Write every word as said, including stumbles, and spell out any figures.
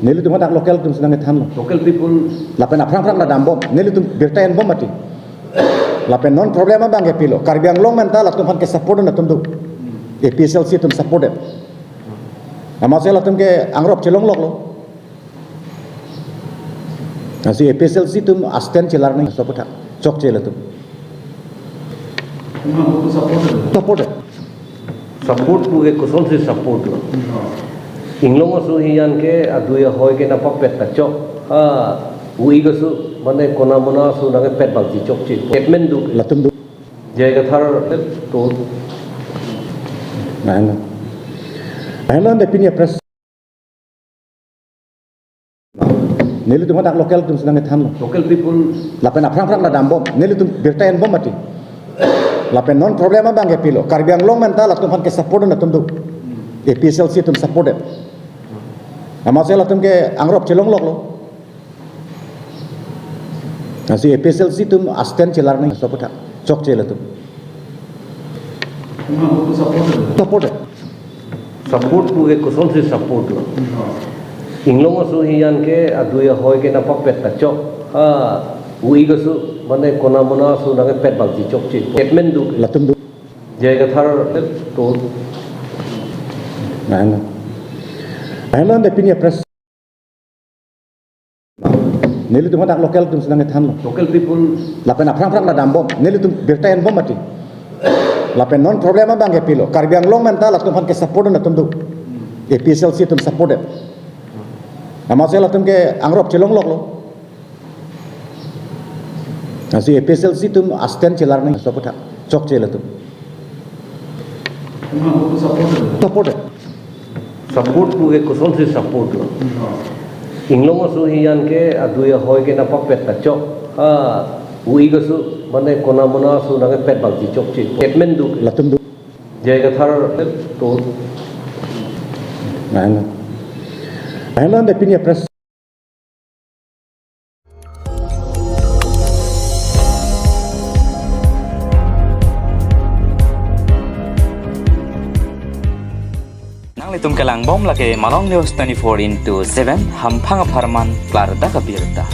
Nelitum hadak local atum si nangkethanlo. Local people. Lapen aphrang aphrang la dambom. Nelitum birta enbom mati. Lapen non problem abang kepilo. Karbi Anglong menta latum aphan ke support atum do. A P H L C atum support det. Amatsi latum ke angrop chelongloklo. Lasi A P H L C atum a stand chelar nangji support tha. Chokche latum. Support det. Support pu ke kosonsi support lo. Inglong aso hiyan ke adui ahoi ke nangpapet ta chok. Ha, ui aso mane kona mona aso nangpet bangji chokche. Statement do. Latum do. J I Kathar to. Nana. Nana de pinya press. Nelitum hadak local atum si nangkethanlo. Local people. Lapen aphrang aphrang la dambom. Nelitum birta enbom mati. Lapen non problem abang kepilo. Karbi Anglong menta latum aphan ke support atum do. A P H L C atum support det. Amatsi latum ke angrop chelongloklo. Lasi A P H L C atum a stand chelar nangji support tha. Chokche latum. Support det. Support det. Support pu ke kosonsi support lo. Inglong aso hiyan ke adui ahoi ke nangpapet ta chok. Ha, ui aso mane kona mona aso nangpet bangji chokche. Statement do. Latum do. J I Kathar to. Nana. Nana de pinya press. Nelitum hadak local atum si nangkethanlo. Local people. Lapen aphrang aphrang la dambom. Nelitum birta enbom mati. Lapen non problem abang kepilo. Karbi Anglong menta latum aphan ke support atum do. A P H L C atum support det. Amatsi latum ke angrop chelongloklo. Lasi A P H L C atum a stand chelar nangji support tha. Chokche latum. Support det. Support det. Support pu ke kosonsi support lo. Inglong aso hiyan ke adui ahoi ke nangpapet ta chok. Ha, ui aso mane kona mona aso nangpet bangji chokche. Statement do. Latum do. J I Kathar to. Nana. Nana de pinya press. Nanglitum kelangbom lake Malong News twenty-four into seven, hamphang apharman klardak abirta.